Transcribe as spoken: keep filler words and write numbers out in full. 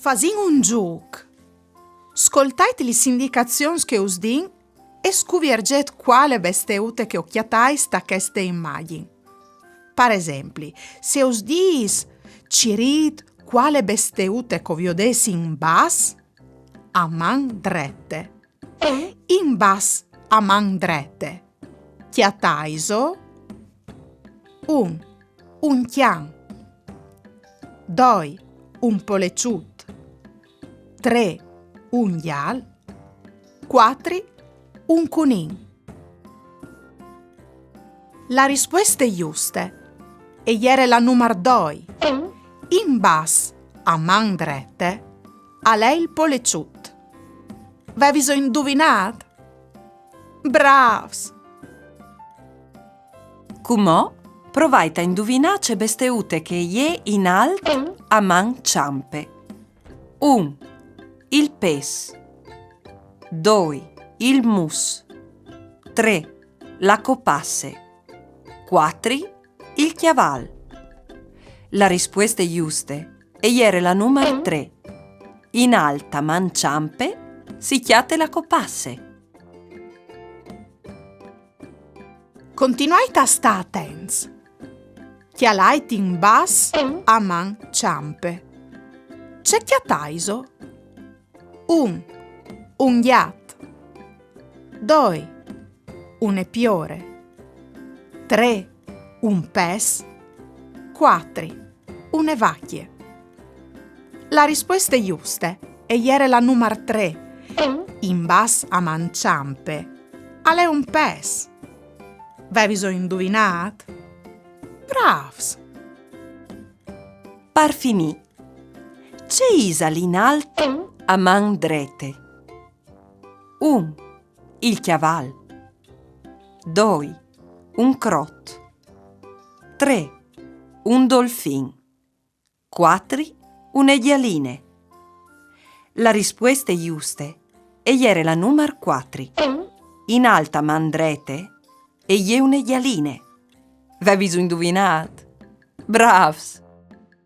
Fasìn un zûc. Scoltait lis indicazions che us din e scuviergêt cuale besteute che o cjatais ta cheste imagjin. Par esempli, se us dîs: "Cirît cuale besteute che o viodês in bas, a man drete." In bas a man drete, cjataiso: un, un cjan. Doi, un poleçut. Trê, un gjal. Cuatri, un cunin. La rispueste juste e jere la numar doi. In bas, a man drete, al è il poleçut. Vêviso induvinât? Brâfs! Cumò provait a induvinâ ce besteute che e je in alt a man çampe. Un, il pes. Doi, il mus. Trê, la copasse. Cuatri, il cjaval. La rispueste juste e jere la numar trê. In alt a man çampe si cjate la copasse. Continuait a stâ atents. Cjalait in bas a man çampe. Ce cjataiso? Un, un gjat. Doi, une piore. Trê, un pes. Cuatri, une vacje. La rispueste juste e jere la numar trê. In bas a man çampe al è un pes. Vêviso induvinât? Brâfs! Par finî, ce isal in alt a man drete? Un, il cjaval. Doi, un crot. Trê, un dolfin. Cuatri, une gjaline. La rispueste juste e jere la numar cuatri. In alt a man drete e je une gjaline. Vêviso induvinât? Brâfs!